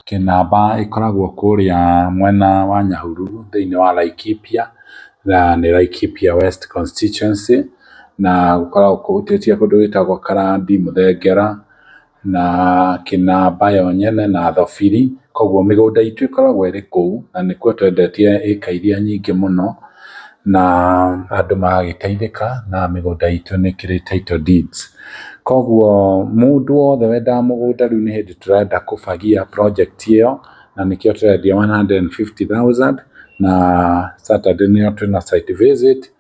Kĩnamba ĩkoragwo kũrĩa mwena wa Nyahururu thĩiniĩ wa Laikipia, na nĩ Laikipia West Constituency, na gũkoragwo kũhutĩtie kũndũ gwĩtagwo Karandi, Mũthengera na Kĩnamba yo nyene na Thobiri. Koguo mĩgũnda itũ ĩkoragwo ĩrĩ kũu na nĩkuo twendetie ĩka iria nyingĩ mũno, na andũ magagĩteithĩka na mĩgũnda itũ nĩ ĩkĩrĩ title deeds. Koguo mũndũ wothe wendaga mũgũnda rĩu nĩ hĩndĩ tũrenda kũbagia project ĩyo, na nĩkĩo tũrendia 150,000 na Saturday nĩyo twĩna site visit.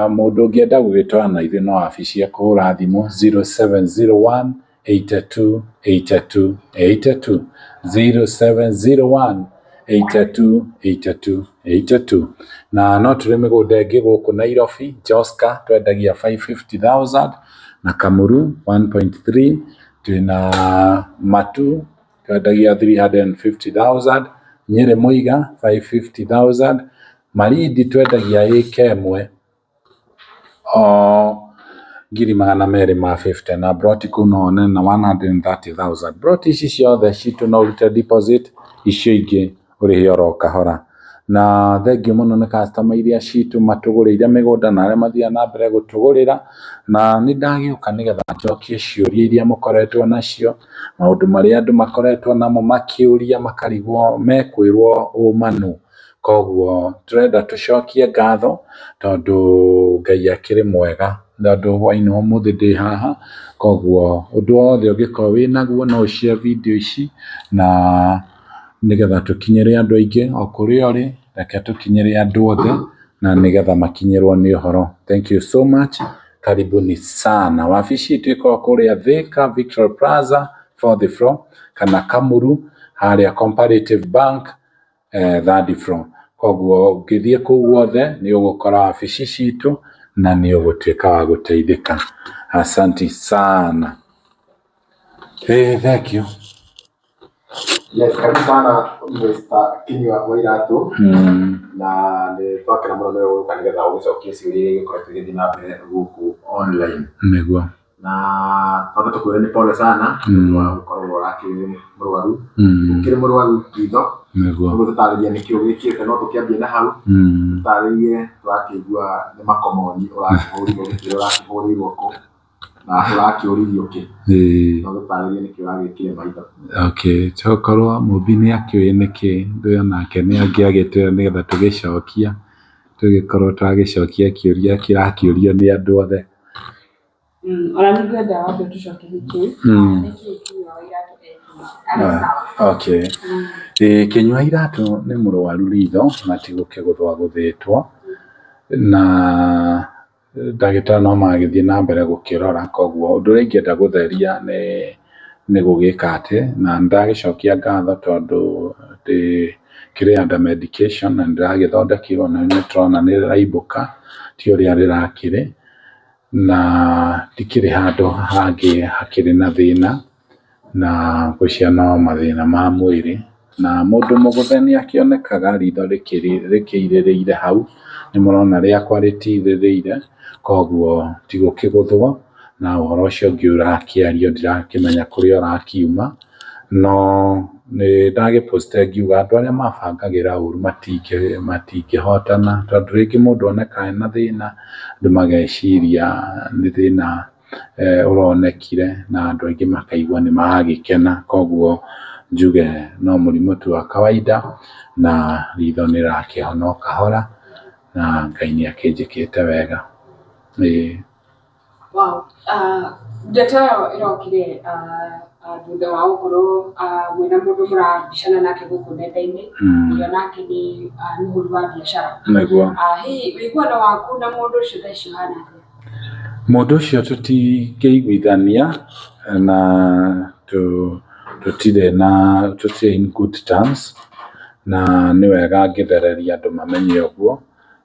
Mũndũ ũngĩenda gũgĩtwarana na ithuĩ no wabici ekũhũra thimũ 0701 82 82 82, 0701 82 82 82. Na no tũrĩ mĩgũnda ĩngĩ gũkũ Nairobi, Joska twendagia 550,000 na Kamuru 1.3, twĩna Matu twendagia 350,000, Nyĩrĩ Mũiga 550,000, Malindi twendagia ĩka ĩmwe o 250,000 na mburoti kũu no wone na 130,000. Mburoti ici ciothe citũ no ũrute deposit, icio ingĩ ũrĩhe oro kahora. Na thengiũ mũno nĩ customer iria citũ matũgũrĩire mĩgũnda na arĩa mathiaga na mbere gũtũgũrĩra, na nĩ ndagĩũka nĩgetha njokie ciũria iria mũkoretwo nacio, maũndũ marĩa andũ makoretwo namo makĩũria makarigwo mekwĩrwo ũma nũ. Koguo tũrenda tũcokie ngatho tondũ Ngai akĩrĩ mwega, tondũ hwainĩ wa ũmũthĩ ndĩ haha, koguo ũndũ wothe ũngĩkorwo wĩnaguo no ũ share video ici na nĩgetha tũkinyĩre andũ aingĩ o kũrĩa ũrĩ, reke tũkinyĩre andũ othe na nĩgetha makinyĩrwo nĩ ũhoro. Thank you so much. Karibuni sana. Wabici itũ ĩkoragwo kũrĩa Thika Victoria Plaza fourth floor kana Kamuru harĩa Comparative Bank third floor. Koguo ũngĩthiĩ kũu guothe nĩ ũgũkora wabici citũ na nĩ ũgũtuĩka wa gũteithĩka. Asanti sana. Thank you. Yes, karibu sana Mr. Kinyua wa Iratũ. Na nĩ twakena mũno nĩwe gũka nĩgetha ũgĩcokie ciũria iria igĩkoretwo igĩthiĩ na mbere gũkũ online. Nĩguo. Na twambe tũkwĩre nĩ pole sana nĩ ũndũ wa gũkorwo ũrakĩrĩ mũrwaru. Ũkĩrĩ mũrwaru ritho. Nĩguo. Ũguo tũtarĩrie nĩkĩ ũgĩkĩte, no tũkĩambie na hau. Tũtarĩrie, tũrakĩigua nĩ makomoni ũrakĩhũrirwo, gĩkĩro ũrakĩhũrĩirwo kũ na ũrakĩũririo kĩ. No tũtarĩrie nĩkĩ ũragĩkire maitho. Okay, tokorwo Mũmbi nĩ akĩũĩ nĩkĩ, ndũĩ onake nĩ angĩagĩtwĩra nĩgetha tũgĩcokia, tũgĩkorwo twagĩcokia kĩũria kĩrakĩũrio nĩ andũ othe. Ona nĩ ngwenda wambe ũtũcokerie kĩu. Nĩkĩ Kinyua wa Iratũ ekire? Arĩ sawa. Okay. Ĩĩ Kinyua Iratũ nĩ mũrwaru ritho na ti gũkĩgũthwo agũthĩtwo, na ndagĩtarĩ no maragĩthiĩ na mbere gũkĩrora, koguo ũndũ ũrĩa ingĩenda gũtheria nĩ gũgĩka atĩ, na nĩ ndagĩcokia ngatho tondũ ndĩkĩrĩ under medication na nĩ ndĩragĩthondekirwo na nĩ tũrona nĩ rĩraimbũka ti ũrĩa rĩrakĩrĩ, na ndikĩrĩ handũ hangĩ hakĩrĩ na thĩna, na ngwĩciria no mathĩna ma mwĩrĩ, na mũndũ mũgũthe nĩ akĩonekaga ritho rĩkĩirĩrĩire hau, nĩ mũrona rĩakwa rĩtirĩrĩire, koguo ti gũkĩgũthwo, na ũhoro ũcio ũngĩ ũrakĩario ndirakĩmenya kũrĩa ũrakiuma, no nĩ ndagĩ post ngiuga andũ arĩa mabangagĩra ũru matingĩhotana, tondũ rĩngĩ mũndũ onekaga ena thĩna, andũ mageciria nĩ thĩna ũronekire na andũ aingĩ makaigua nĩ maragĩkena, koguo njuge no mũrimũ tu wa kawaida na ritho nĩ rĩrakĩhona o kahora na Ngai nĩ akĩnjĩkĩte wega. Ĩĩ. Wow. Ndeto ĩyo ĩrokire thutha wa gũkorwo mwĩna mũndũ mũrabicana nake gũkũ nenda-inĩ, ũrĩa nake nĩ mũhũri wa biacara. Nĩguo. Hihi ũiguano waku na mũndũ ũcio thaa ici ũhana atĩa? Mũndũ ũcio tũtingĩiguithania na tũtirĩ na tũtirĩ in good terms, na nĩ wega ngĩthereria andũ mamenye ũguo,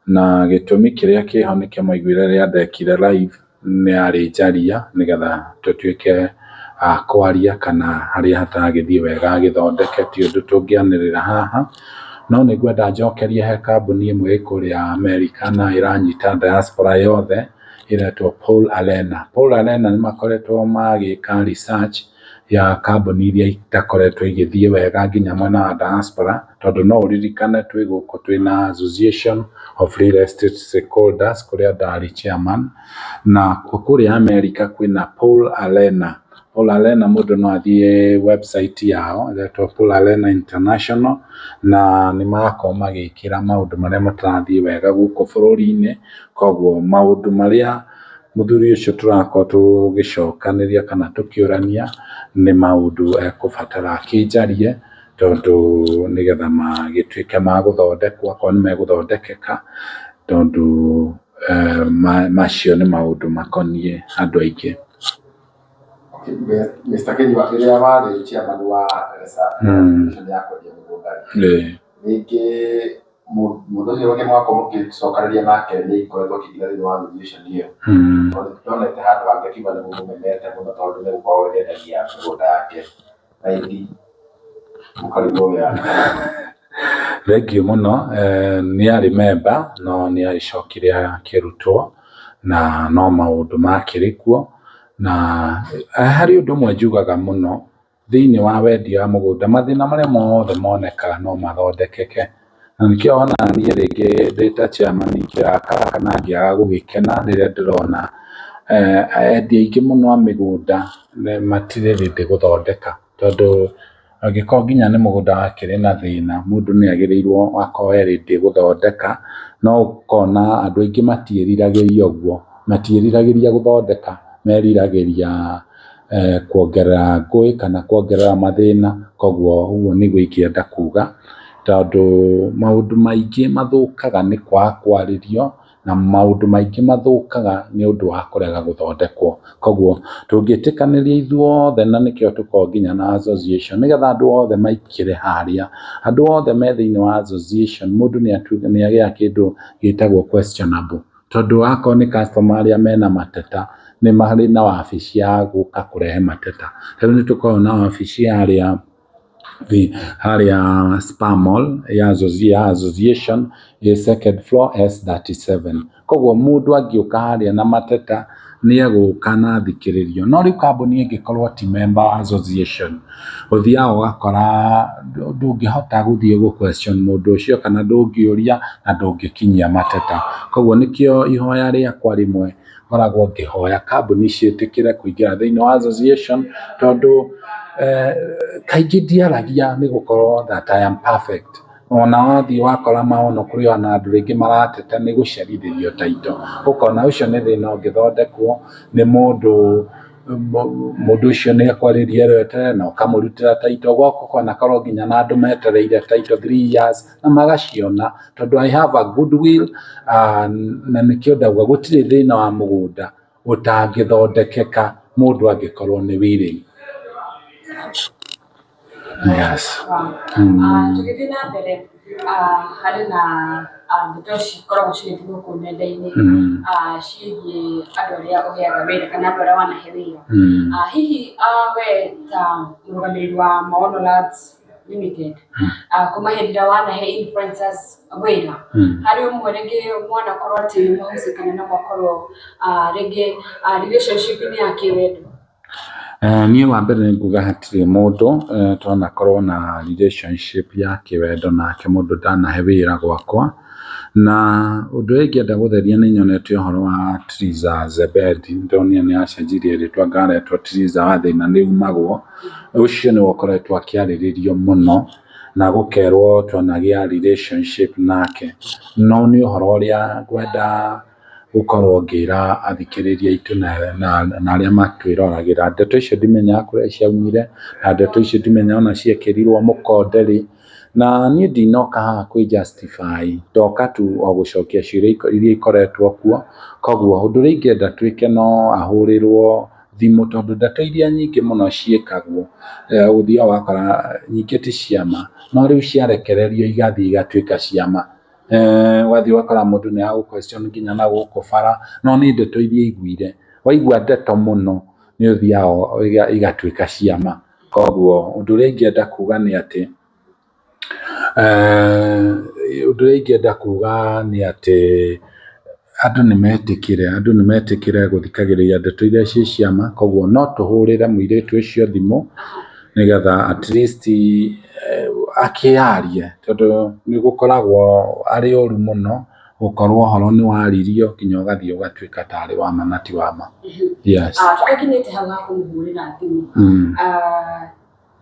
na gĩtũmi kĩrĩa kĩho nĩkĩo mwaiguire rĩrĩa ndekire live nĩ yarĩ njaria nĩgetha tũtuĩke a kwaria kana harĩa hataragĩthiĩ wega agĩthondeke, ti ũndũ tũngĩanĩrĩra haha, no nĩ ngwenda njokerie he kambuni ĩmwe ĩ kũrĩa America na ĩranyita diaspora yothe ĩretwo Paul Arena. Paul Arena nĩ makoretwo magĩka research ya kambuni iria itakoretwo igĩthiĩ wega nginya mwena wa diaspora, tondũ no ũririkane twĩ gũkũ twĩna Association of Real Estate Stakeholders kũrĩa ndarĩ chairman, na kũrĩa America kwĩna Paul Alena. Paul Alena mũndũ no athiĩ website yao ĩretwo Paul Alena International, na nĩ marakorwo magĩkĩra maũndũ marĩa matarathiĩ wega gũkũ bũrũri-inĩ, koguo maũndũ marĩa mũthuri ũcio tũrakorwo tũgĩcokanĩria kana tũkĩũrania nĩ maũndũ ekũbatara akĩnjarie, tondũ nĩgetha magĩtuĩke ma gũthondekwo akorwo nĩ megũthondekeka, tondũ macio nĩ maũndũ makoniĩ andũ aingĩ. Mr. Kinyua, rĩrĩa warĩ chairman wa RESA, association ya kwendia mĩgũnda rĩ, rĩngĩ mũndũ ũcio ũngĩ mwakorwo mũgĩcokanĩria nake nĩ ikoretwo akĩingĩra thĩinĩ wa association ĩyo. Tondũ ndonete handũ hangĩ akiuga nĩ mũmũmenete mũno tondũ nĩ gũkorwo we ndendagia mĩgũnda yake raithi mũkarigwo we arĩ. Thengiũ mũno, nĩ arĩ member no nĩ agĩcokire akĩrutwo na no maũndũ makĩrĩ kuo. Na harĩ ũndũ ũmwe njugaga mũno thĩinĩ wa wendia wa mũgũnda, mathĩna marĩa mothe monekaga no mathondekeke. Na nĩkĩo ona niĩ rĩngĩ ndĩ ta chairman ingĩrakara kana ngĩaga gũgĩkena rĩrĩa ndĩrona endia aingĩ mũno a mĩgũnda matirĩ ready gũthondeka. Tondũ angĩkorwo nginya nĩ mũgũnda wakĩrĩ na thĩna, mũndũ nĩ agĩrĩirwo akorwo e ready gũthondeka, no ũkona andũ aingĩ matiĩriragĩria ũguo, matiĩriragĩria gũthondeka, meriragĩria kuongerera ngũĩ kana kuongerera mathĩna, koguo ũguo nĩguo ingĩenda kuga, tondũ maũndũ maingĩ mathũkaga nĩ kwaga kwarĩrio, na maũndũ maingĩ mathũkaga nĩ ũndũ wa kũrega gũthondekwo. Koguo tũngĩtĩkanĩria ithuothe na nĩkĩo tũkoragwo nginya na association, nĩgetha andũ othe maingĩre harĩa, andũ othe me thĩinĩ wa association, mũndũ nĩ agĩaga kĩndũ gĩtagwo questionable, tondũ akorwo nĩ customer arĩa mena mateta, nĩ marĩ na wabici ya gũka kũrehe mateta. Rĩu nĩ tũkoragwo na wabici harĩa harĩa Spar Mall ya association ĩ second floor S37. Koguo mũndũ angĩũka harĩa na mateta nĩ egũka na athikĩrĩrio. No rĩu kambuni ĩngĩkorwo ti member wa association, ũthiaga ũgakora ndũngĩhota gũthiĩ gũ question mũndũ ũcio kana ndũngĩũria na ndũngĩkinyia mateta. Koguo nĩkĩo ihoya rĩakwa rĩmwe ngoragwo ngĩhoya kambuni ciĩtĩkĩre kũingĩra thĩinĩ wa association, tondũ kaingĩ ndiaragia nĩ gũkorwo that I am perfect. Ona wathiĩ wakora maono kũrĩ ona andũ rĩngĩ marateta nĩ gũcerithĩrio title, ũkona ũcio nĩ thĩna ũngĩthondekwo nĩ mũndũ, mũndũ ũcio nĩ ekwarĩria eterere na ũkamũrutĩra title, gwaku kwanakorwo nginya na andũ metereire title 3 years na magaciona, tondũ I have a good will, na nĩkĩo ndauga gũtirĩ thĩna wa mũgũnda ũtangĩthondekeka mũndũ angĩkorwo nĩ willing. Yes. Tũgĩthiĩ na mbere, harĩ na ndeto cikoragwo cigĩthiĩ gũkũ nenda-inĩ ciĩgiĩ andũ arĩa ũheaga wĩra kana andũ arĩa wanahe wĩra. Hihi we ta mũrũgamĩrĩri wa Maono Labs Limited, kuma hĩndĩ ĩrĩa wanahe influencers wĩra, harĩ ũmwe rĩngĩ mwanakorwo atĩ nĩ mwahusika na mwakorwo rĩngĩ relationship-inĩ ya kĩwendo? Niĩ wa mbere nĩ nguga hatirĩ mũndũ twanakorwo na relationship ya kĩwendo nake mũndũ ndanahe wĩra gwakwa. Na ũndũ ũrĩa ingĩenda gũtheria nĩ nyonete ũhoro wa Triza Zebedi, ndonire nĩ acenjirie rĩtwa ngaretwo Triza wa thĩna nĩ umagwo, ũcio nĩwe ũkoretwo akĩarĩrĩrio mũno na gũkerwo twanagĩa relationship nake. No nĩ ũhoro ũrĩa ngwenda gũkorwo ngĩra athikĩrĩria aitũ na arĩa matwĩroragĩra, ndeto icio ndimenyaga kũrĩa ciaumire na ndeto icio ndimenyaga ona ciekĩrirwo mũkonde rĩ, na niĩ ndinoka haha kwĩ justify, ndoka tu o gũcokia ciũria iria ikoretwo kuo. Koguo ũndũ ũrĩa ingĩenda twĩke no ahũrĩrwo thimũ, tondũ ndeto iria nyingĩ mũno ciĩkagwo ũthiaga ũgakora nyingĩ ti ciama, no rĩu ciarekererio igathiĩ igatuĩka ciama. Ũgathiĩ ũgakora mũndũ nĩ aragũ question nginya na gũkũ bara, no nĩ ndeto iria aiguire. Waigua ndeto mũno nĩ ũthiaga igatuĩka ciama. Koguo ũndũ ũrĩa ingĩenda kuga nĩ atĩ, ũndũ ũrĩa ingĩenda kuga nĩ atĩ Andũ nĩ metĩkĩre, andũ nĩ metĩkĩre gũthikagĩrĩria ndeto iria ciĩ ciama, koguo no tũhũrĩre mũirĩtu ũcio thimũ nĩgetha at least akĩyarie, tondũ nĩ gũkoragwo arĩ ũru mũno gũkorwo ũhoro nĩ waririo nginya ũgathiĩ ũgatuĩka tarĩ wa ma na ti wa ma. Yes. Tũtakinyĩte hau ha kũmũhũrĩra thimũ,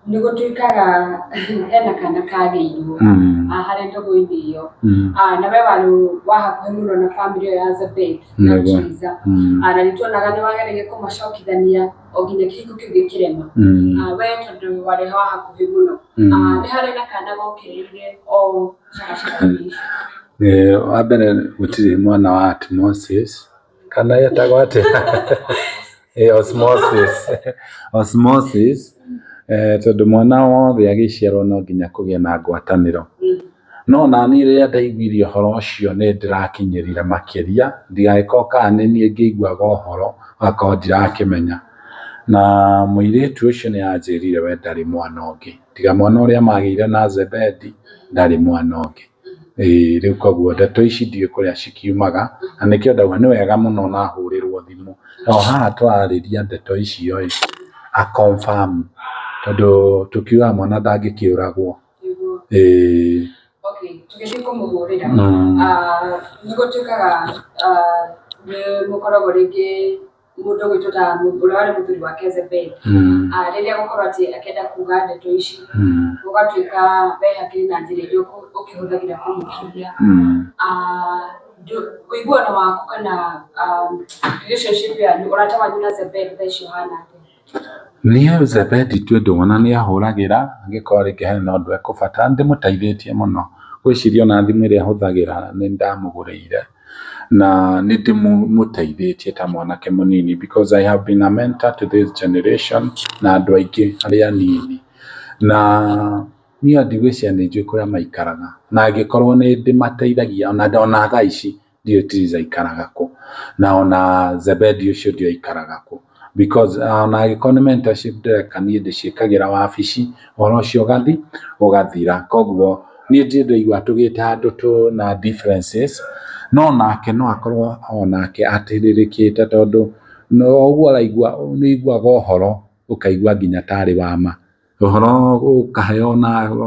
nĩ gũtuĩkaga hena kana kagĩirwo harĩ ndũgũ-inĩ ĩyo. Na we warĩ wa hakuhĩ mũno na bamĩrĩ ĩyo ya Zebeth na Triza. Na nĩ tuonaga nĩ wageragia kũmacokithania o nginya kĩhiko kĩu gĩkĩrema. We tondũ warĩ wa hakuhĩ mũno, nĩ harĩ na kana gokĩrĩire o cagacaga-inĩ icio? Wa mbere gũtirĩ mwana wa Atmosis kana etagwo atĩa? Osmosis, osmosis tondũ mwana wothe agĩciarwo no nginya kũgĩe na ngwatanĩro. No naniĩ rĩrĩa ndaiguire ũhoro ũcio nĩ ndĩrakinyĩrire makĩria, ndigagĩkorwo kana nĩ niĩ ngĩiguaga ũhoro ngakorwo ndirakĩmenya. Na mũirĩtu ũcio nĩ anjĩrire we ndarĩ mwana ũngĩ, tiga mwana ũrĩa magĩire na Zebedi ndarĩ mwana ũngĩ. Ĩĩ rĩu koguo ndeto ici ndiũĩ kũrĩa cikiumaga, na nĩkĩo ndauga nĩ wega mũno ona ahũrĩrwo thimũ. O haha tũrarĩria ndeto icio ĩ, a confirm tondũ tũkiugaga mwana ndangĩkĩũragwo. Ĩĩ. Okay, tũgĩthiĩ kũmũhũrĩra, nĩ gũtuĩkaga nĩ mũkoragwo rĩngĩ mũndũ ũgwĩtwo ta ũrĩa warĩ mũthuri wake Zebedi, rĩrĩa gũkorwo atĩ akĩenda kuga ndeto ici, ũgatuĩka we hakĩrĩ na njĩra iria ũkĩhũthagĩra kũmũkiria. Ũiguano waku kana relationship yanyu, ũrata wanyu na Zebedi thaa ici ũhana atĩa? Niĩ Zebedi twĩ ndũgũ na nĩ ahũragĩra angĩkorwo rĩngĩ hena ũndũ ekũbatara, nĩ ndĩmũteithĩtie mũno. Ngwĩciria ona thimũ ĩrĩa ahũthagĩra nĩ ndamũgũrĩire na nĩ ndĩmũteithĩtie ta mwanake mũnini because I have been a mentor to this generation na andũ aingĩ arĩa anini. Na niĩ ndigwĩciria nĩ njũĩ kũrĩa maikaraga na angĩkorwo nĩ ndĩmateithagia ona thaa ici ndiũĩ Tiriza aikaraga kũ, na ona Zebedi ũcio ndiũĩ aikaraga kũ. Because ona angĩkorwo nĩ mentorship ndĩreka niĩ ndĩciĩkagĩra wabici, ũhoro ũcio ũgathira. Koguo niĩ ndirĩ ndaigua tũgĩte handũ twĩna differences, no nake no akorwo onake atĩrĩrĩkĩte tondũ o ũguo araigua nĩ ũiguaga ũhoro ũkaigua nginya tarĩ wa ma. Ũhoro ũkaheo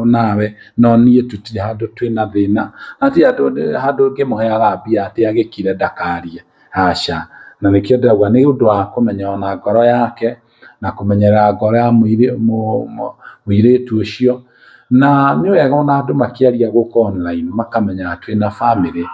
nawe, no niĩ tũtirĩ handũ twĩna thĩna, na hatirĩ handũ ngĩmũheaga mbia atĩ agĩkire ndakarie, aca. Na nĩkĩo ndĩrauga nĩ ũndũ wa kũmenya ona ngoro yake, na kũmenyerera ngoro ya mũirĩtu ũcio. Na nĩ wega ona andũ makĩaria gũkũ online makamenya twĩna bamĩrĩ.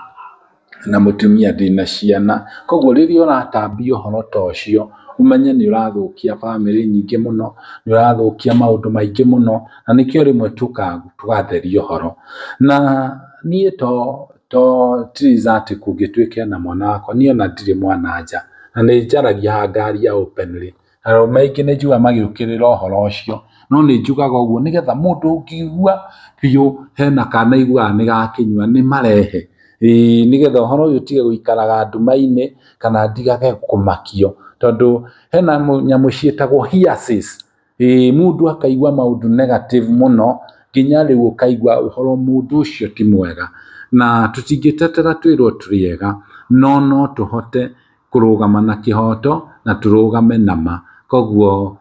Na mũtumia ndĩna ciana. Koguo rĩrĩa ũratambia ũhoro ta ũcio, ũmenye nĩ ũrathũkia bamĩrĩ nyingĩ mũno, nĩ ũrathũkia maũndũ maingĩ mũno, na nĩkĩo rĩmwe tũkaga tũgatheria ũhoro. Na niĩ to to Triza atĩ kũngĩtuĩka ena mwana wakwa, niĩ ona ndirĩ mwana nja, na nĩ njaragia haha ngaria openly. Arũme aingĩ nĩ njugaga magĩũkĩrĩra ũhoro ũcio, no nĩ njugaga ũguo nĩgetha mũndũ ũngĩigua biũ hena kana aiguaga nĩ gakĩnyua nĩ marehe, ĩĩ nĩgetha ũhoro ũyũ ũtige gũikaraga nduma-inĩ kana ndigage kũmakio, tondũ hena nyamũ ciĩtagwo hearsays, ĩĩ mũndũ akaigua maũndũ negative mũno nginya rĩu ũkaigua ũhoro mũndũ ũcio ti mwega, na tũtingĩtetera twĩrwo tũrĩ ega, no no tũhote kũrũgama na kĩhoto na tũrũgame na ma. Koguo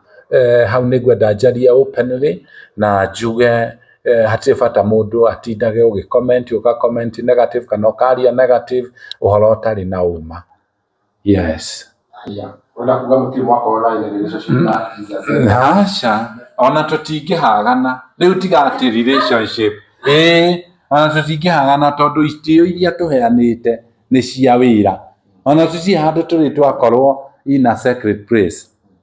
hau nĩ ngwenda njarie openly na njuge hatirĩ bata mũndũ atindage ũgĩ comment ũga comment negative kana ũkaria negative ũhoro ũtarĩ na ũma. Yes. Ũrenda kuga mũtirĩ mwakorwo na in a relationship na Jesus? Aca, ona tũtingĩhagana. Rĩu tiga atĩ relationship. Ĩĩ, ona tũtingĩhagana tondũ itĩo iria tũheanĩte nĩ cia wĩra. Ona tũtirĩ handũ tũrĩ twakorwo in a sacred place.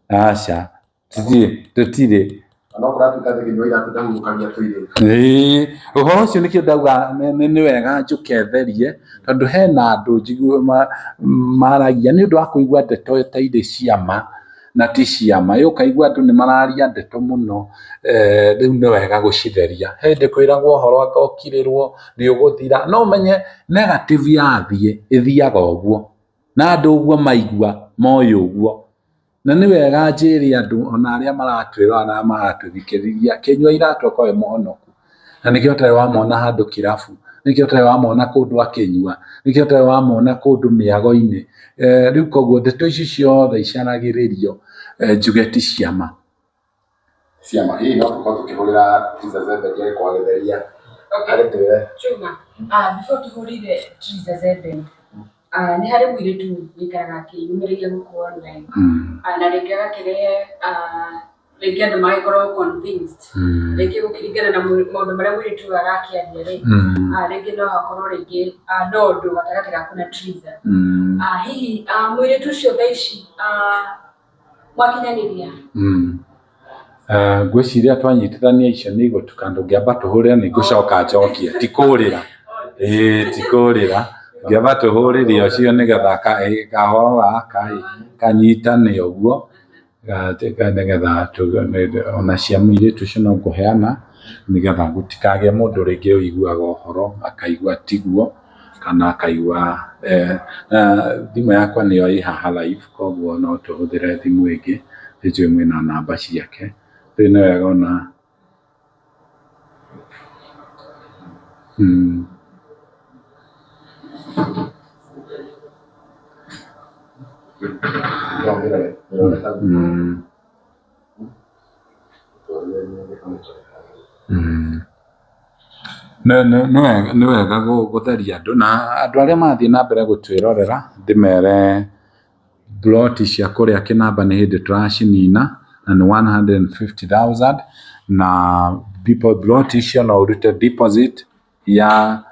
Aca, tũtirĩ, tũtirĩ. No kũratuĩka atĩ Kĩnyua iratũ ndahurũkagia tũirĩtu. Ĩĩ, ũhoro ũcio nĩkĩo ndauga nĩ wega njũke therie, tondũ hena andũ njiguaga maragia nĩ ũndũ wa kũigua ndeto ta irĩ cia ma na ti cia ma. Ũkaigua andũ nĩ mararia ndeto mũno, rĩu nĩ wega gũcitheria. He hĩndĩ kwĩragwo ũhoro anga ũkirĩrwo nĩ ũgũthira, no ũmenye negative yathiĩ ĩthiaga ũguo, na andũ ũguo maigua moĩ ũguo. Na nĩ wega njĩre andũ ona arĩa maratwĩrora na maratũthikĩrĩria, kĩnyua iratũ akorwo e mũhonoku. Na nĩkĩo ũtarĩ wamona handũ kĩrabu. Nĩkĩo ũtarĩ wamona kũndũ akĩnyua, nĩkĩo ũtarĩ wamona kũndũ mĩago-inĩ. Rĩu koguo ndeto ici ciothe icaragĩrĩrio njuge ti ciama. Ciama hihi no tũkorwo tũkĩhũrĩra Triza Zebedi agĩkorwo agĩtheria agĩtwĩre. Chuma, before tũhũrĩre Triza Zebedi, nĩ harĩ mũirĩtu wĩikaraga akĩyumĩrĩria gũkũ online na rĩngĩ agakĩrehe rĩngĩ andũ magĩkorwo convinced rĩngĩ gũkĩringana na maũndũ marĩa mũirĩtu ũyũ arakĩaria rĩ, rĩngĩ no hakorwo rĩngĩ no ũndũ gatagatĩ gaku na Triza. Hihi mũirĩtu ũcio thaa ici mwakinyanĩria? Ngwĩciria twanyitithania icio nĩ igũtuka, ndũngĩamba tũhũrĩre nĩ ngũcoka njokie, ti kũrĩra, ĩĩ ti kũrĩra, ngĩamba tũhũrĩre ũcio nĩgetha kahoro gaka ĩ kanyitane ũguo, nĩgetha ona cia mũirĩtu ũcio no ngũheana, nĩgetha gũtikagĩe mũndũ rĩngĩ ũiguaga ũhoro akaigua tiguo, kana akaigua thimũ yakwa nĩyo ĩ haha live, koguo no tũhũthĩre thimũ ĩngĩ, nĩnjũĩ mwĩna namba ciake, rĩu nĩ wega ona Nĩ wega gũtheria andũ na andũ arĩa marathiĩ na mbere gũtwĩrorera ndĩmere ploti cia kũrĩa kĩnamba nĩ hĩndĩ tũracinina na nĩ 150,000 na ploti icio no ũrute deposit ya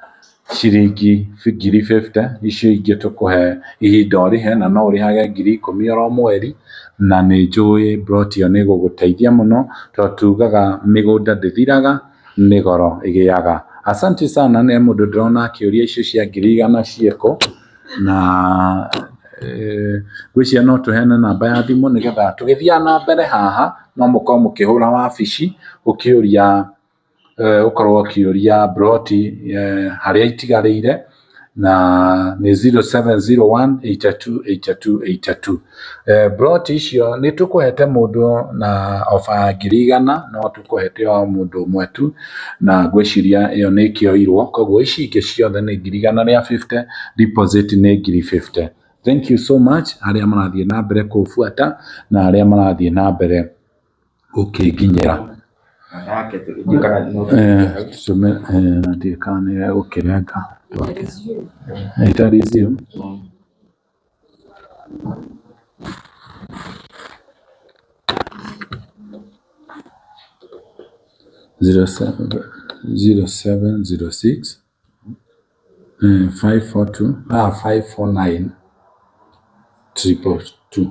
ciringi 50,000 icio ingĩ tũkũhe ihinda ũrĩhe na no ũrĩhage 10,000 oro mweri na nĩ njũĩ ploti ĩyo nĩ ĩgũgũteithia mũno tondũ tugaga mĩgũnda ndĩthiraga nĩ goro ĩgĩaga. Asante sana nĩ mũndũ ndĩrona akĩũria icio cia 100,000 ciĩkũ na ngwĩciria no tũheane namba ya thimũ nĩgetha tũgĩthiaga na mbere haha no mũkorwo mũkĩhũra wabici ũkĩũria ũkorwo ũkĩũria ploti harĩa itigarĩire na nĩ 0701 82 82 82. Ploti icio nĩ tũkũhete mũndũ na ofa ya 100,000 no tũkũhete o mũndũ ũmwe tu na ngwĩciria ĩyo nĩ ĩkĩoirwo koguo ici ingĩ ciothe nĩ 150,000 deposit nĩ 50,000. Thank you so much arĩa marathiĩ na mbere kũbuata na arĩa marathiĩ na mbere gũkĩnginyĩra. Ndiũĩ kana nĩ egũkĩrenga. Ĩta resume. 07 0706 542 549 222.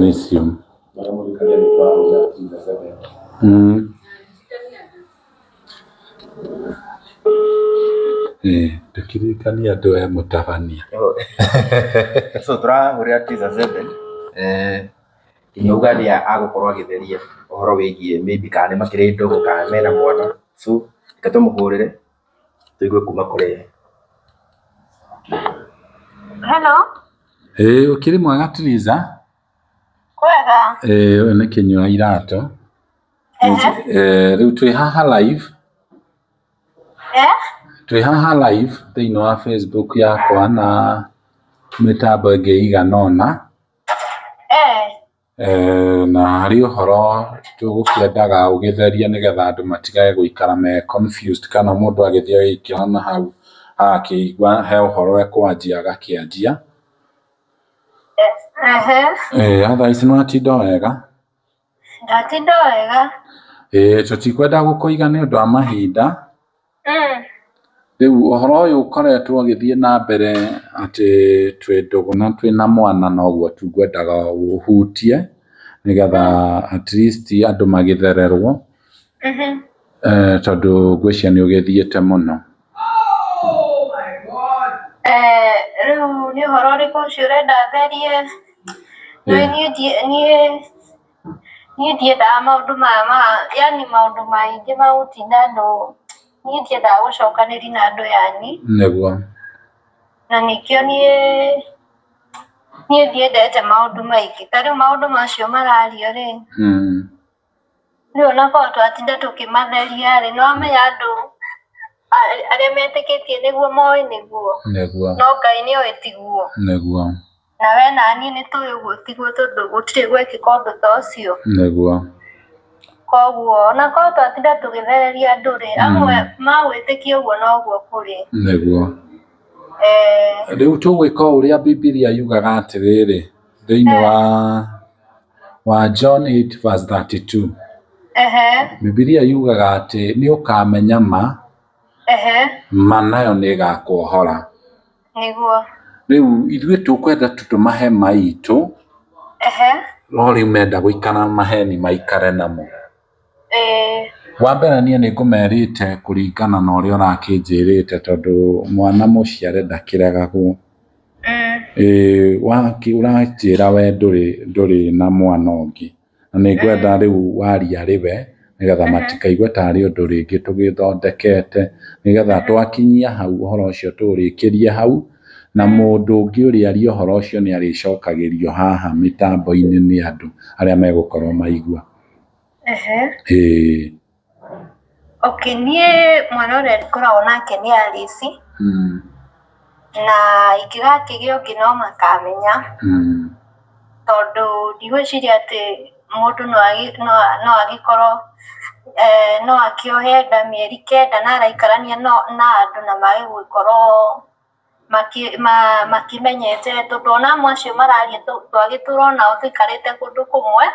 Resume. Ndũkĩririkanie andũ e mũtabania. So tũrahũrĩra Triza Zeben nginya uga nĩ agũkorwo agĩtheria ũhoro wĩgiĩ maybe kana nĩ makĩrĩ ndũgũ kana mena mwana, so reke tũmũhũrĩre tũigue kuma kũrĩ ye. Hello. Ĩĩ ũkĩrĩ mwega Triza? Kwega. Ĩĩ ũyũ nĩ Kĩnyua Iratũ. Rĩu twĩ haha live. Twĩ haha live thĩinĩ wa Facebook yakwa na mĩtambo ĩngĩ ĩigana ũna. Na harĩ ũhoro tũgũkĩendaga ũgĩtherie nĩgetha andũ matigage gũikara me confused kana mũndũ agĩthiĩ agĩikara na hau agakĩigua he ũhoro ekwanjia agakĩanjia. Otherwise nĩ watinda wega? Ndatinda wega. Ĩĩ tũtikwenda gũkũiga nĩ ũndũ wa mahinda. Rĩu ũhoro ũyũ ũkoretwo ũgĩthiĩ na mbere atĩ twĩ ndũgũ na twĩna mwana noguo tu ngwendaga ũhutie nĩgetha at least andũ magĩthererwo tondũ ngwĩciria nĩ ũgĩthiĩte mũno. Rĩu nĩ ũhoro ũrĩkũ ũcio ũrenda therie? Niĩ ndiendaga maũndũ maya ma yani maũndũ maingĩ ma gũtinda andũ, niĩ ndiendaga gũcokanĩria na andũ yani. Nĩguo. Na nĩkĩo niĩ Niĩ ndiendete maũndũ maingĩ. Ta rĩu maũndũ macio marario rĩ, rĩu onakorwo twatinda tũkĩmatheria rĩ, nĩwamenya andũ arĩa metĩkĩtie nĩguo moĩ nĩguo. Nĩguo. No Ngai nĩoĩ tiguo. Nĩguo. Na we naniĩ nĩtũĩ ũguo tiguo tondũ gũtirĩ gwekĩka ũndũ ta ũcio. Nĩguo. Koguo onakorwo twatinda tũgĩthereria andũ rĩ, amwe magwĩtĩkia ũguo noguo kũrĩ. Nĩguo. Eh. Rĩu tũgwĩka o ũrĩa Bibilia yugaga atĩrĩrĩ, thĩinĩ wa John 8 verse 32. Bibilia yugaga atĩ nĩ ũkamenya ma, ma nayo nĩ ĩgakuohora. Nĩguo. Rĩu ithuĩ tũkwenda tu tũmahe ma itũ, no rĩu menda gũikara maheni maikare namo. Wa mbere niĩ nĩ ngũmerĩte kũringana na ũrĩa ũrakĩnjĩrĩte tondũ mwana mũciare ndakĩregagwo. Ũranjĩra we ndũrĩ na mwana ũngĩ, na nĩ ngwenda rĩu waria arĩ we nĩgetha matikaigue tarĩ ũndũ rĩngĩ tũgĩthondekete, nĩgetha twakinyia hau ũhoro ũcio tũũrĩkĩrie hau, na mũndũ ũngĩ ũrĩaria ũhoro ũcio nĩ arĩcokagĩrio haha mĩtambo-inĩ nĩ andũ arĩa megũkorwo maigua. Ĩĩ. Okay, niĩ mwana ũrĩa ngoragwo nake nĩ Alice. Na ingĩgakĩgĩa ũngĩ no makamenya. Tondũ ndigwĩciria atĩ mũndũ no agĩkorwo no akĩohe nda mĩeri 9 na araikarania na andũ na mage gũgĩkorwo makĩmenyete tondũ ona amwe acio mararia twagĩtũra onao tũikarĩte kũndũ kũmwe.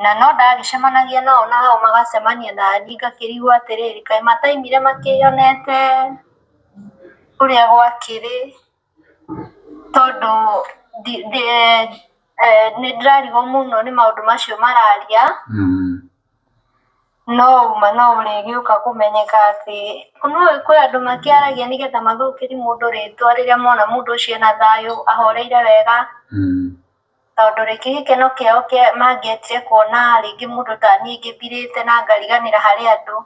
Na no ndagĩcemanagia nao nao magacemania naniĩ ngakĩrigwo atĩrĩrĩ, kaĩ mataimire makĩyonete ũrĩa gwakĩrĩ, tondũ nĩ ndĩrarigwo mũno nĩ maũndũ macio mararia. No uma no ũrĩgĩũka kũmenyeka atĩ no kwĩ andũ makĩaragia nĩgetha mathũkĩrie mũndũ rĩtwa rĩrĩa mona mũndũ ũcio ena thayũ ahoreire wega. Tondũ rĩngĩ gĩkeno kĩao mangĩendire kuona rĩngĩ mũndũ ta niĩ ngĩthirĩte na ngariganĩra harĩ andũ,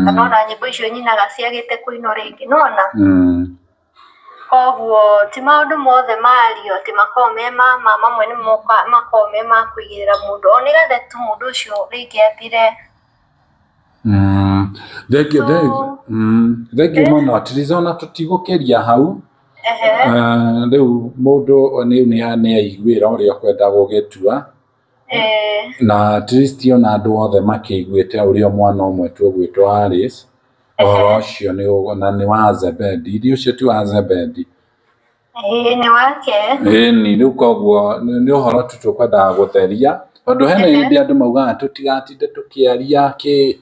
kana ona nyĩmbo icio nyinaga ciagĩte kũinwo rĩngĩ, nĩwona? Koguo ti maũndũ mothe mario atĩ makoragwo me ma ma, mamwe nĩ makoragwo me ma kũigĩrĩra mũndũ, o nĩgetha tu mũndũ ũcio rĩngĩ athire. Thengiũ, thengiũ mũno, at least ona tũtigũkĩria hau. Rĩu mũndũ rĩu nĩ aiguĩra ũrĩa ũkwenda gũgĩtua, na at least ona andũ othe makĩiguĩte ũrĩa mwana ũmwe tu ũgwĩtwo Alice, ũhoro ũcio na nĩ wa Zebedi, ithuĩ ũcio ti wa Zebedi. Ĩĩ nĩ wake. Ĩni rĩu koguo nĩ ũhoro tu tũkwendaga gũtheria, tondũ hena hĩndĩ andũ maugaga tũtigatinde tũkĩaria kĩ,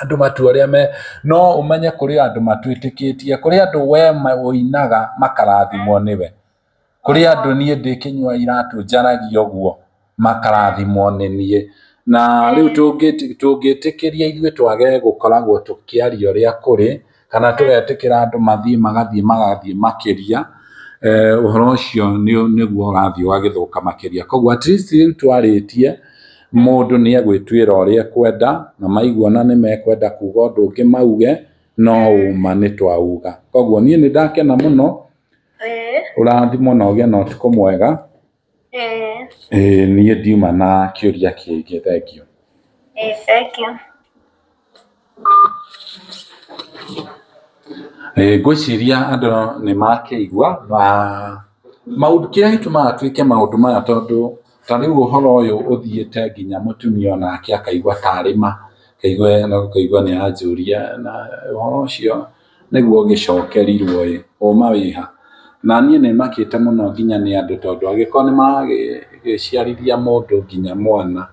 andũ matue ũrĩa me, no ũmenye kũrĩ andũ matwĩtĩkĩtie, kũrĩ andũ we ũinaga makarathimwo nĩwe, kũrĩ andũ niĩ ndĩ kĩnyua iratũ njaragia ũguo makarathimwo nĩ niĩ, na rĩu tũngĩtĩkĩria ithuĩ twage gũkoragwo tũkĩaria ũrĩa kũrĩ, kana tũgetĩkĩra andũ mathiĩ magathiĩ magathiĩ makĩria, ũhoro ũcio nĩguo ũrathiĩ ũgagĩthũka makĩria. Koguo at least rĩu twarĩtie, mũndũ nĩ egwĩtuĩra ũrĩa ekwenda, na maigua ona nĩ mekwenda kuga ũndũ ũngĩ mauge, no ũma nĩ twauga. Koguo niĩ nĩ ndakena mũno, ũrathimwo na ũgĩe na ũtukũ mwega. Ĩĩ niĩ ndiuma na kĩũria kĩngĩ, thengiũ. Thengiũ. Ngwĩciria andũ nĩ makĩigua na maũndũ kĩrĩa gĩtũmaga twĩke maũndũ maya tondũ ta rĩu ũhoro ũyũ ũthiĩte nginya mũtumia onake akaigua tarĩ ma, akaigua nĩ aranjũria na ũhoro ũcio nĩguo ũgĩcokerirwo ĩ, ũma wĩha? Na niĩ nĩ makĩte mũno nginya nĩ andũ tondũ angĩkorwo nĩ maragĩciarithia mũndũ nginya mwana,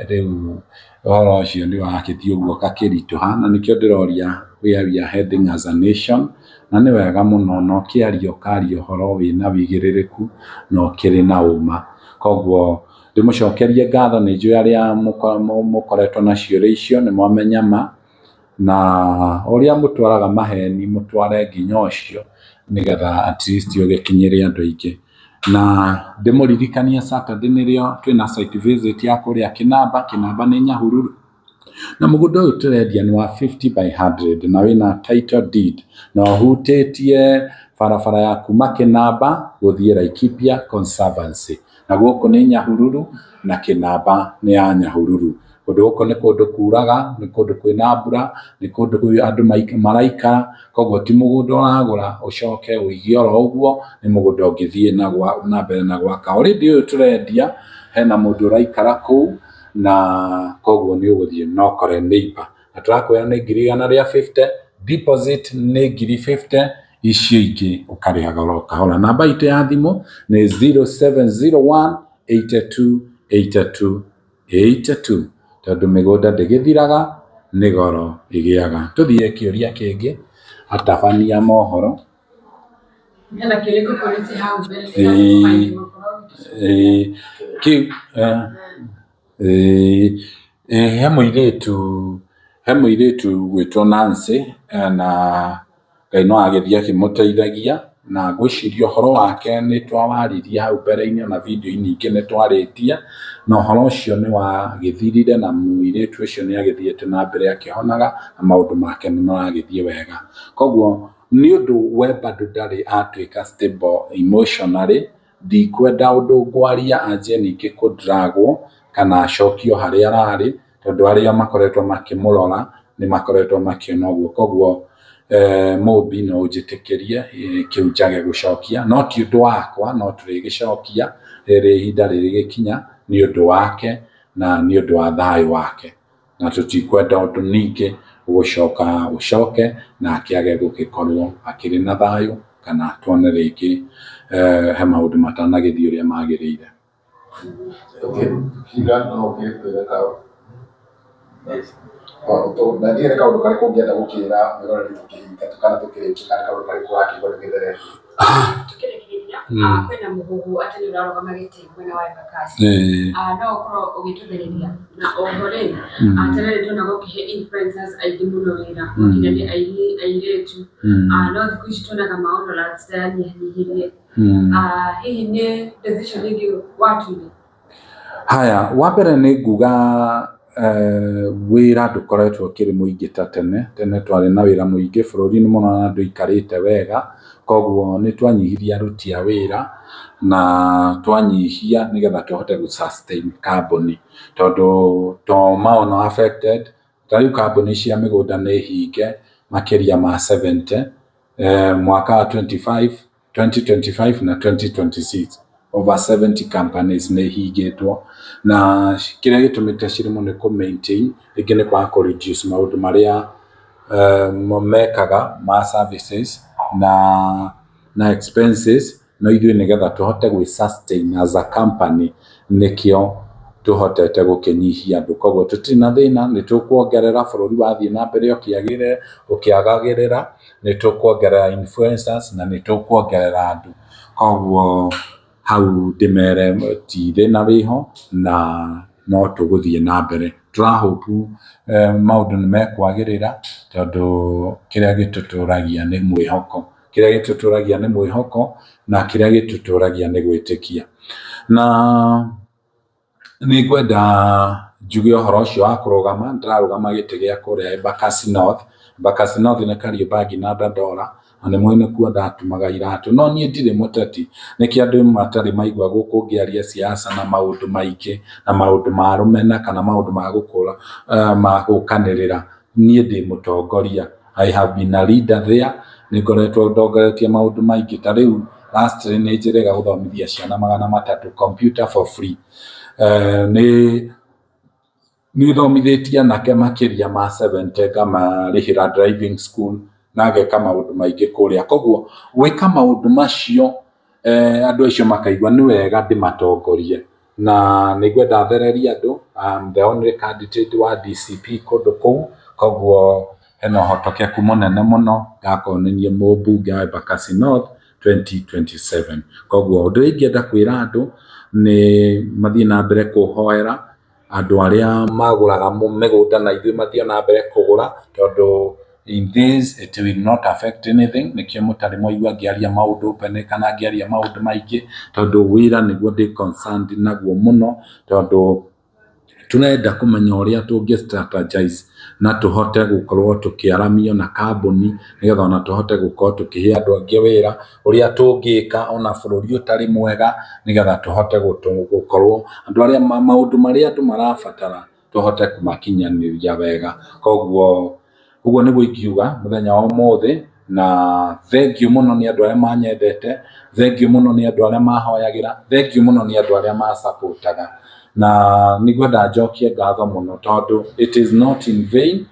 rĩu ũhoro ũcio nĩ ũragĩthiĩ ũguo ũgakĩritũha, na nĩkĩo ndĩroria where we are heading as a nation, na nĩ wega mũno na ũkĩaria ũkaria ũhoro wĩna wĩigĩrĩrĩku na ũkĩrĩ na ũma. Koguo ndĩmũcokerie ngatho nĩ njũĩ arĩa mũkoretwo na ciũria icio nĩ mwamenya ma, na ũrĩa mũtwaraga maheni mũtware nginya ũcio nĩgetha at least ũgĩkinyĩre andũ aingĩ. Na ndĩmũririkanie Saturday nĩrĩo twĩna site visit ya kũrĩa Kĩnamba, Kĩnamba nĩ Nyahururu. Na mũgũnda ũyũ tũrendia nĩ wa 50 by 100 na wĩna title deed na ũhutĩtie Barabara ya kuma Kĩnamba gũthiĩ Laikipia Conservancy. Na gũkũ nĩ Nyahururu na Kĩnamba nĩ ya Nyahururu. Kũndũ gũkũ nĩ kũndũ kuraga, nĩ kũndũ kwĩna mbura, nĩ kũndũ andũ maraikara, koguo ti mũgũnda ũragũra ũcoke ũige oro ũguo, nĩ mũgũnda ũngĩthiĩ na mbere na gwaka. Already ũyũ tũrendia hena mũndũ ũraikara kũu, na koguo nĩ ũgũthiĩ na ũkore neighbor. Na tũrakwĩra nĩ ngiri igana rĩa 50, deposit nĩ ngiri 50, icio ingĩ ũkarĩhaga oro kahora. Namba itũ ya thimũ nĩ 0701 82 82 82, tondũ mĩgũnda ndĩgĩthiraga, nĩ goro ĩgĩaga. Tũthiĩ kĩũria kĩngĩ, atabania mohoro. Hena kĩũria ngũkũrĩtie hau mbere. Ĩĩ, kĩu ĩĩ, he mũirĩtu gwĩtwo Nancy, na Ngai no agĩthiĩ akĩmũteithagia, na ngwĩciria ũhoro wake nĩ twawaririe hau mbere-inĩ, ona video-inĩ ingĩ nĩ twarĩtie, na ũhoro ũcio nĩ wagĩthirire, na mũirĩtu ũcio nĩ agĩthiĩte na mbere akĩhonaga, na maũndũ make nĩ maragĩthiĩ wega. Koguo nĩ ũndũ we bado ndarĩ atuĩka stable emotionally, ndikwenda ũndũ ngwaria anjie ningĩ kũndragwo kana acokio harĩa ararĩ, tondũ arĩa makoretwo makĩmũrora nĩ makoretwo makĩona ũguo. Koguo Mũmbi no ũnjĩtĩkĩrie kĩu njage gũcokia, no ti ũndũ wakwa, no tũrĩgĩcokia rĩrĩa ihinda rĩrĩgĩkinya, nĩ ũndũ wake na nĩ ũndũ wa thayũ wake, na tũtikwenda ũndũ ningĩ gũcoka ũcoke nake age gũgĩkorwo akĩrĩ na thayũ, kana tuone rĩngĩ he maũndũ matanagĩthiĩ ũrĩa magĩrĩire. Okay, Hinga no ũngĩkwĩra ka na ndiĩ nĩ kaũndũ karĩkũ ũngĩenda gũkĩra mwĩroreri tũkĩhinga kana tũkĩrĩkia, kana kaũndũ karĩkũ ũrakĩigua ndũgĩtheretie? Tukĩrĩkĩrĩria, kwĩna mũhuhu atĩ nĩ ũrarũgama gĩtĩ mwena wa Embakasi. No ũkorwo ũgĩtũthereria na oho rĩ, tene nĩ tuonaga ũkĩhe influencers aingĩ mũno wĩra, gwakinya nĩ aini airĩtu, no thikũ ici tuonaga maũndũ yanyihanyihirie. Hihi nĩ decision ĩngĩ watuire? Haya, wa mbere nĩ nguga wĩra ndũkoretwo ũkĩrĩ mũingĩ ta tene. Tene twarĩ na wĩra mũingĩ bũrũri-inĩ mũno na andũ aikarĩte wega, koguo nĩ twanyihirie aruti a wĩra, na twanyihia nĩgetha tũhote gũ sustain kambuni, tondũ to maono affected. Ta rĩu kambuni cia mĩgũnda nĩ hinge makĩria ma 70 mwaka wa 25 2025 na 2026, over 70 companies nĩ hingĩtwo, na kĩrĩa gĩtũmĩte ciremwo nĩ kũ maintain rĩngĩ nĩ kwaga kũ reduce maũndũ marĩa mekaga ma services na expenses. No ithuĩ nĩgetha tũhote gwĩ sustain as a company, nĩkĩo tũhotete gũkĩnyihia andũ. Koguo tũtirĩ na thĩna, nĩ tũkuongerera bũrũri wathiĩ na mbere ũkĩagĩrĩra, nĩ tũkuongerera influencers na nĩ tũkuongerera andũ. Koguo hau ndĩmere ti thĩna wĩho, na no tũgũthiĩ na mbere. Tũra hope maũndũ nĩ mekwagĩrĩra, tondũ kĩrĩa gĩtũtũragia nĩ mwĩhoko, kĩrĩa gĩtũtũragia nĩ mwĩhoko, na kĩrĩa gĩtũtũragia nĩ gwĩtĩkia. Na nĩ ngwenda njuge ũhoro ũcio wa kũrũgama, ndĩrarũgama gĩtĩ gĩa kũrĩa Embakasi North. Embakasi North nĩ Kariobangi na Dandora, na nĩ mũĩ nĩkuo ndatumaga iratũ. No niĩ ndirĩ mũteti, nĩkĩo andũ matarĩ maigua gũkũ ngĩaria siasa na maũndũ maingĩ na maũndũ ma rũmena kana maũndũ ma gũkũra ma gũkanĩrĩra. Niĩ ndĩ mũtongoria, I have been a leader there, nĩ ngoretwo ndongoretie maũndũ maingĩ. Ta rĩu lastly nĩ njĩrĩga gũthomithia ciana 300 computer for free. Nĩ thomithĩtie anake makĩria ma 70, ngamarĩhĩra driving school na ngeka maũndũ maingĩ kũrĩa. Koguo gwĩka maũndũ macio, andũ acio makaigua nĩ wega ndĩmatongorie, na nĩ ngwenda thererie andũ. I'm the only candidate wa DCP kũndũ kũu, koguo hena ũhotekeku mũnene mũno ngakorwo nĩ niĩ mũmbunge wa Embakasi North 2027. Koguo ũndũ ũrĩa ingĩenda kwĩra andũ nĩ mathiĩ na mbere kũhoera andũ arĩa magũraga mĩgũnda na ithuĩ, mathiĩ na mbere kũgũra, tondũ in this it will not affect anything. Nĩkĩo mũtarĩ mwaigua ngĩaria maũndũ mbene kana ngĩaria maũndũ maingĩ, tondũ wĩra nĩguo ndĩ concerned naguo mũno, tondũ Tũrenda kũmenya ũrĩa tũngĩ strategize na tũhote gũkorwo tũkĩaramio na kambuni nĩgetha ona tũhote gũkorwo tũkĩhe andũ angĩ wĩra, ũrĩa tũngĩka ona bũrũri ũtarĩ mwega nĩgetha tũhote gũkorwo andũ arĩa maũndũ marĩa andũ marabatara tũhote kũmakinyanĩria wega. Koguo ũguo nĩguo ingiuga mũthenya wa ũmũthĩ, na thengiũ mũno nĩ andũ arĩa manyendete, thengiũ mũno nĩ andũ arĩa mahoyagĩra, thengiũ mũno nĩ andũ arĩa macapotaga. Na nĩ ngwenda njokie ngatho mũno tondũ it is not in vain,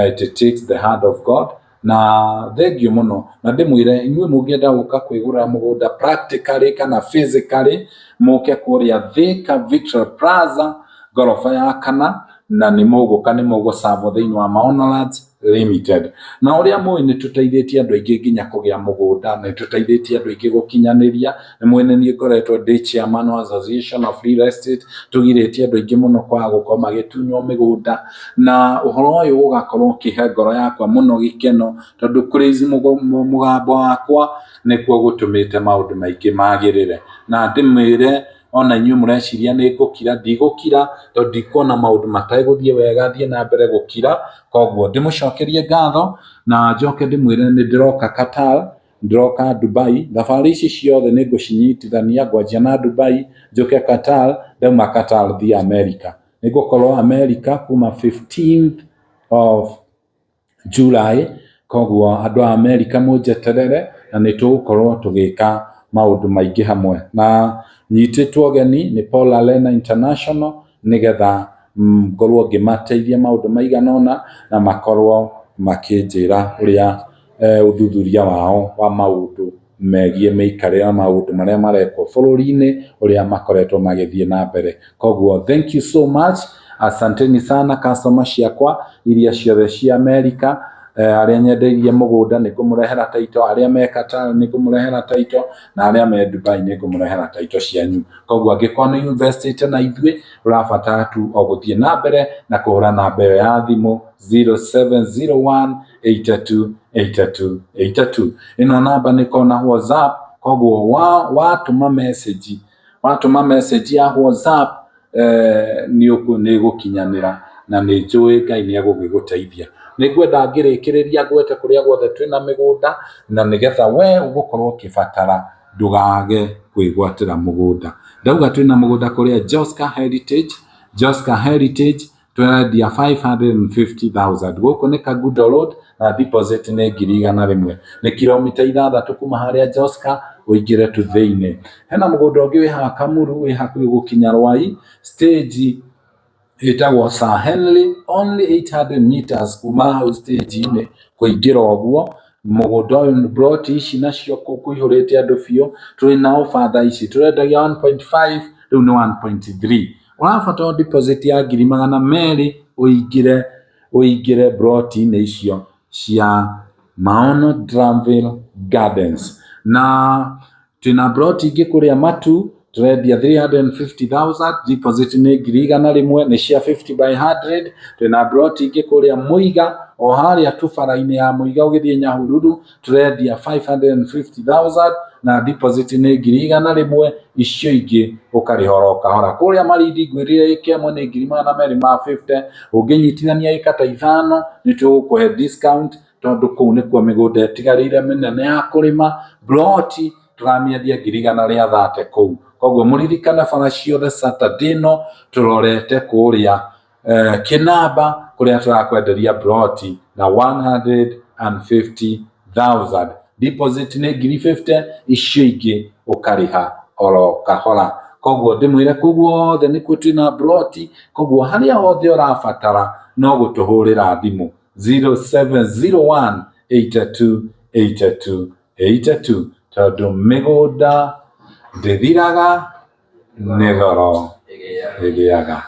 it takes the hand of God. Na thengiũ mũno, na ndĩmwĩre inyuĩ mũngĩenda gũka kwĩgũrĩra mũgũnda practically kana physically, mũke kũrĩa Thika Victoria Plaza ngoroba ya kana, na nĩ mũgũka nĩ mũgũcabwo thĩinĩ wa Maono Lands Limited. Na ũrĩa mũĩ nĩ tũteithĩtie andũ aingĩ nginya kũgĩa mũgũnda, nĩ tũteithĩtie andũ aingĩ gũkinyanĩria. Nĩ mũĩ nĩ niĩ ngoretwo ndĩ chairman wa Association of Real Estate, tũgirĩtie andũ aingĩ mũno kwaga gũkorwo magĩtunywo mĩgũnda, na ũhoro ũyũ ũgakorwo ũkĩhe ngoro yakwa mũno gĩkeno, tondũ kũraise mũgambo wakwa nĩkuo gũtũmĩte maũndũ maingĩ magĩrĩre. Na ndĩmwĩre ona inyuĩ mũreciria nĩ ngũkira, ndigũkira tondũ ndikuona maũndũ mategũthiĩ wega thiĩ na mbere gũkira. Koguo ndĩmũcokerie ngatho na njoke ndĩmwĩre nĩ ndĩroka Qatar, ndĩroka Dubai. Thabarĩ ici ciothe nĩ ngũcinyitithania, ngwanjia na Dubai, njũke Qatar, ndauma Qatar thiĩ America. Nĩ ngũkorwo America kuma 15th of July, koguo andũ a America mũnjeterere na nĩ tũgũkorwo tũgĩka maũndũ maingĩ hamwe. Na nyitĩtwo ũgeni nĩ Paul Arena International nĩgetha ngorwo ngĩmateithia maũndũ maigana ũna na makorwo makĩnjĩra ũrĩa ũthuthuria wao wa maũndũ megiĩ mĩikarĩre na maũndũ marĩa marekwo bũrũri-inĩ ũrĩa makoretwo magĩthiĩ na mbere. Koguo thank you so much, asanteni sana customer ciakwa iria ciothe cia America, arĩa nyendeirie mũgũnda nĩ ngũmũrehera title, arĩa me Qatar nĩ ngũmũrehera title, na arĩa me Dubai nĩ ngũmũrehera title cianyu. Koguo angĩkorwo nĩ investĩte na ithuĩ, ũrabatara tu o gũthiĩ na mbere na kũhũra namba ĩyo ya thimũ 0701 82 82 82. Ĩno namba nĩ ĩkoragwo na WhatsApp, koguo watũma message, watũma message ya WhatsApp nĩ ĩgũkinyanĩra na nĩ njũĩ Ngai nĩ egũgĩgũteithia. Nĩ ngwenda ngĩrĩkĩrĩria ngwete kũrĩa guothe twĩna mĩgũnda na nĩgetha we ũgũkorwo ũkĩbatara ndũgage kwĩgwatĩra mũgũnda. Ndauga twĩna mũgũnda kũrĩa Joska Heritage, Joska Heritage tũrendia 550,000. Gũkũ nĩ Kangundo Road na deposit nĩ 100,000. Nĩ kilomita 6 kuma harĩa Joska ũingĩre tu thĩinĩ. Hena mũgũnda ũngĩ wĩ haha Kamuru wĩ hakuhĩ gũkinya Rwai, stage ĩtagwo Sir Henry, only 800 meters kuma hau stage-inĩ kũingĩra ũguo. Mũgũnda ũyũ plot ici nacio kũihũrĩte andũ biũ, twĩ na offer thaa ici tũrendagia 1.5 rĩu nĩ 1.3. Ũrabatara deposit ya 200,000 ũingĩre ũingĩre plot-inĩ icio cia Maono Draville Gardens. Na twĩna plot ingĩ kũrĩa Matu tũrendia 350,000, deposit nĩ 100,000, nĩ cia 50 by 100. Twĩna plot ingĩ kũrĩa Mũiga, o harĩa tu bara-inĩ ya Mũiga ũgĩthiĩ Nyahururu tũrendia 550,000 na deposit nĩ 100,000, icio ingĩ ũkarĩha oro kahora. Kũrĩa Malindi ngwĩrire ĩka ĩmwe nĩ 250,000, ũngĩnyitithania ĩka ta 5 nĩ tũgũkũhe discount tondũ kũu nĩkuo mĩgũnda ĩtigarĩire mĩnene ya kũrĩma. Plot tũramĩendia 130,000 kũu. Koguo mũririkane bara ciothe Saturday ĩno tũrorete kũrĩa Kĩnamba kũrĩa tũrakwenderia plot na 150,000. Deposit nĩ 50,000, icio ingĩ ũkarĩha oro kahora. Koguo ndĩmwĩre kũu guothe nĩkuo twĩna plot, koguo harĩa hothe ũrabatara no gũtũhũrĩra thimũ 0701 82 82 82 tondũ mĩgũnda ndĩthiraga nĩ goro ĩgĩaga.